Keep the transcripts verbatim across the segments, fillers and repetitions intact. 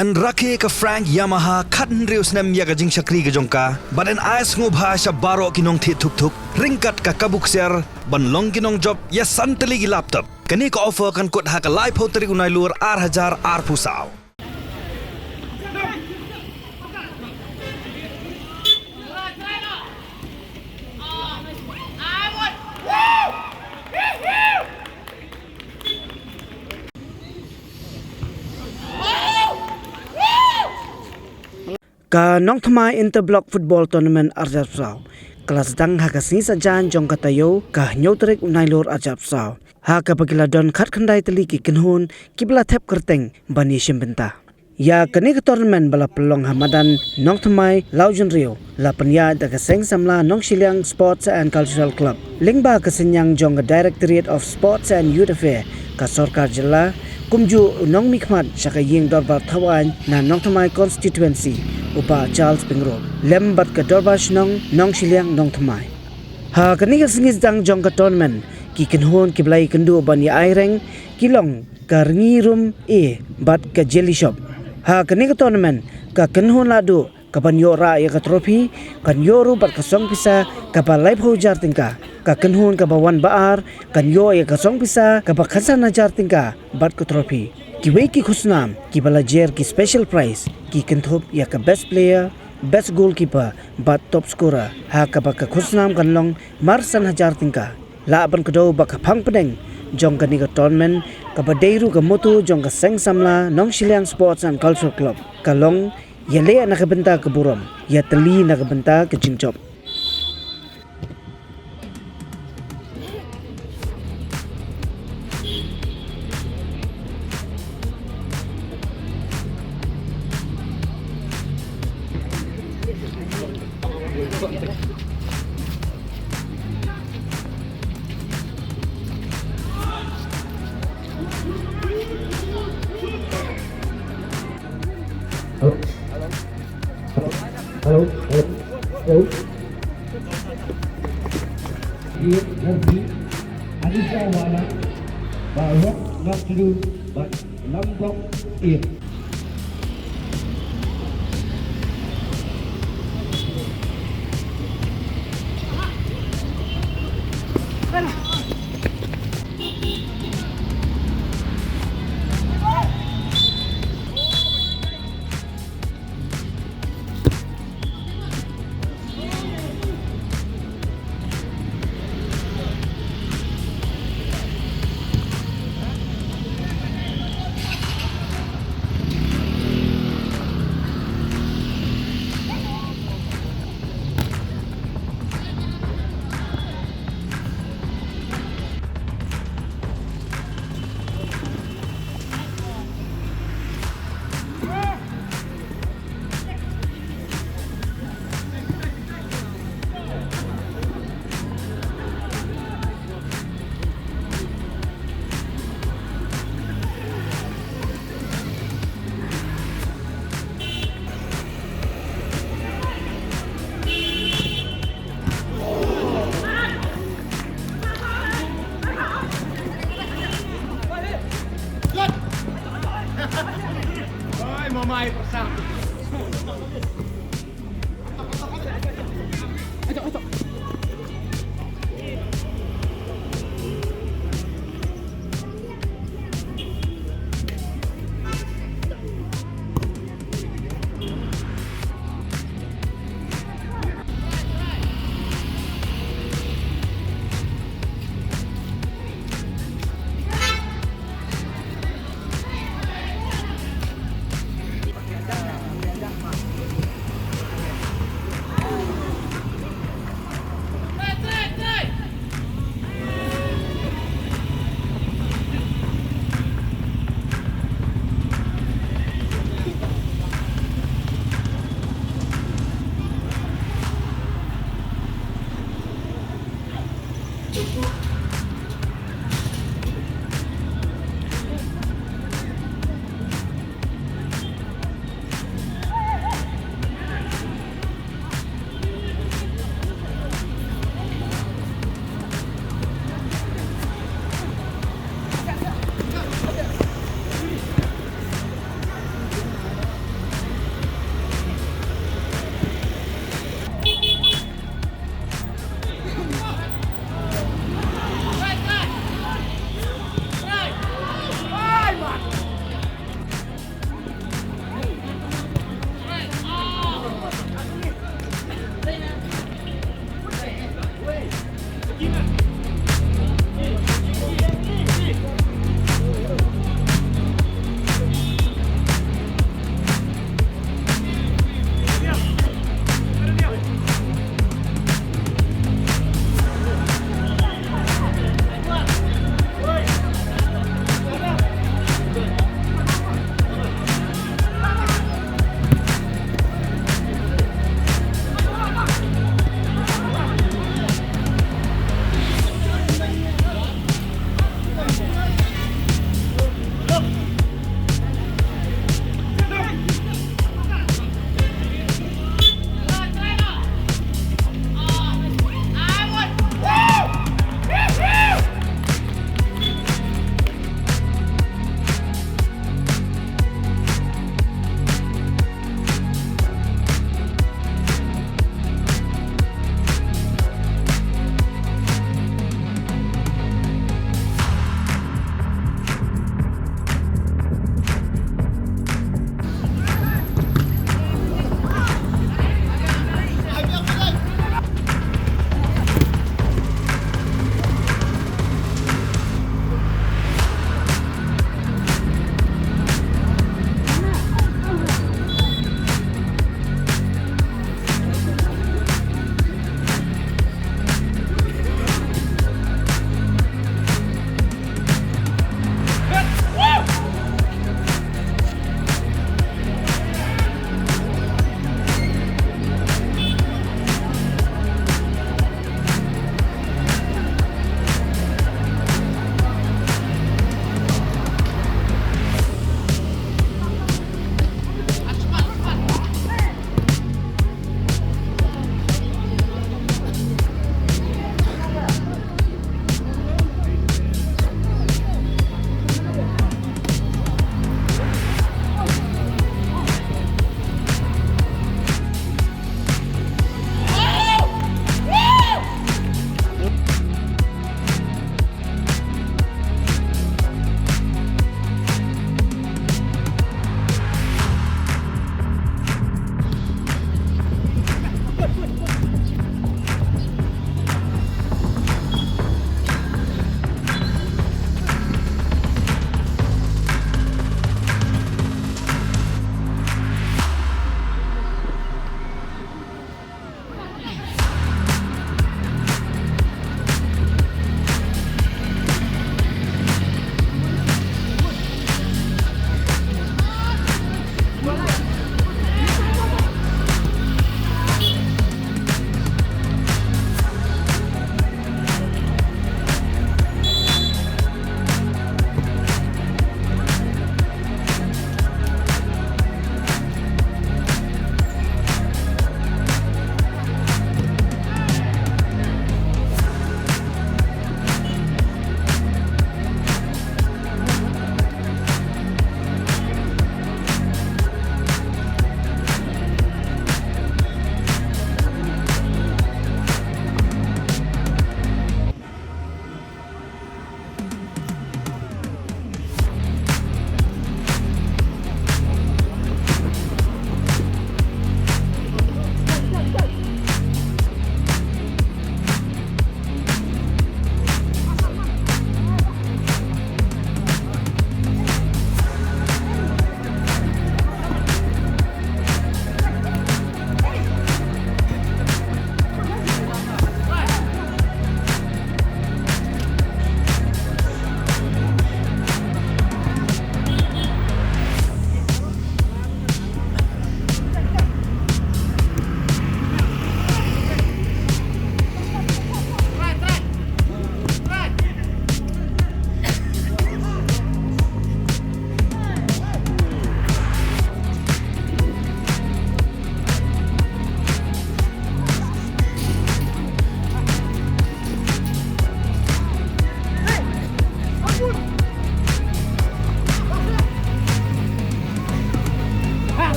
Yn rakhe ka Frank Yamaha khathynriew snem ïa ka jingshakri ka jong ka bad yn ai sngewbha sha baroh ki nongthied thup thup ryngkat ka kabu ksiar ban long ki nongjop ïa san tylli ki laptop. Kane ka offer kan kut ha ka laiphew tarik u Nailur ar hajar arphew saw. Ka Nongthymmai Interblock Football Tournament arhajar arphew saw ka la sdang ha ka sngi Saitjaiñ jong ka taïew, ka hynñiew tarik u Nailur arhajar arphew saw, ha kaba ki la don khatkhyndai tylli ki kynhun kiba la thep kyrteng ban ïashim bynta. Ïa kane ka tournament ba la pynlong ha madan Nongthymmai Lawjynriew la pynïaid da ka Seng Samla Nongshiliang Sports and Cultural Club lyngba ka synñiang jong ka Directorate of Sports and Youth Affairs ka Sorkar Jylla, kumjuh u nongmihkhmat sha ka Ïing Dorbar Thawaiñ na Nongthymmai Constituency, u Bah Charles Pyngrope, lem bad ka Dorbar Shnong Nongshiliang Nongthymmai. Ha kane ka sngi sdang jong ka tournament, ki kynhun kiba la ïakynduh ban ïa aireng ki long ka Rngi Rum A bad ka Jelly Shop. Ha kane ka tournament, ka kynhun lahduh kaban ïoh rah ïa ka trophy kan ïoh ruh bad ka song pisa kaba laiphew hajar tyngka. Ka kynhun kaba wan ba ar kan ïoh ïa ka song pisa kaba khatsan hajar tyngka bad ka trophy. Kiwei ki khusnam kiba la jer ki special prize ki kynthup ïa ka best player, best goalkeeper bad top scorer, ha kaba ka khusnam kan long mar san hajar tyngka. Lah ban kdew ba ka phang pdeng jong kane ka tournament, kaba dei ruh ka motto jong ka Seng Samla Nongshiliang Sports and Cultural Club, ka long: Ïaleh na ka bynta ka burom, ïatylli na ka bynta ka jingjop. Hello. Hello. Hello. Hello. Here, Rafi, Anisha Wala, Barok Nakru, but Lambok Air.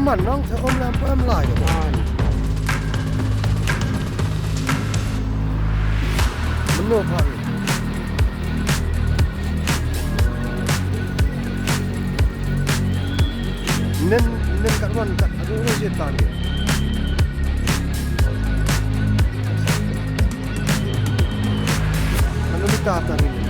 Man nang te om lam em lai. Mano pha. Nen, nen kat wan kat aduh ni je tan. Mano ni ta tan ni.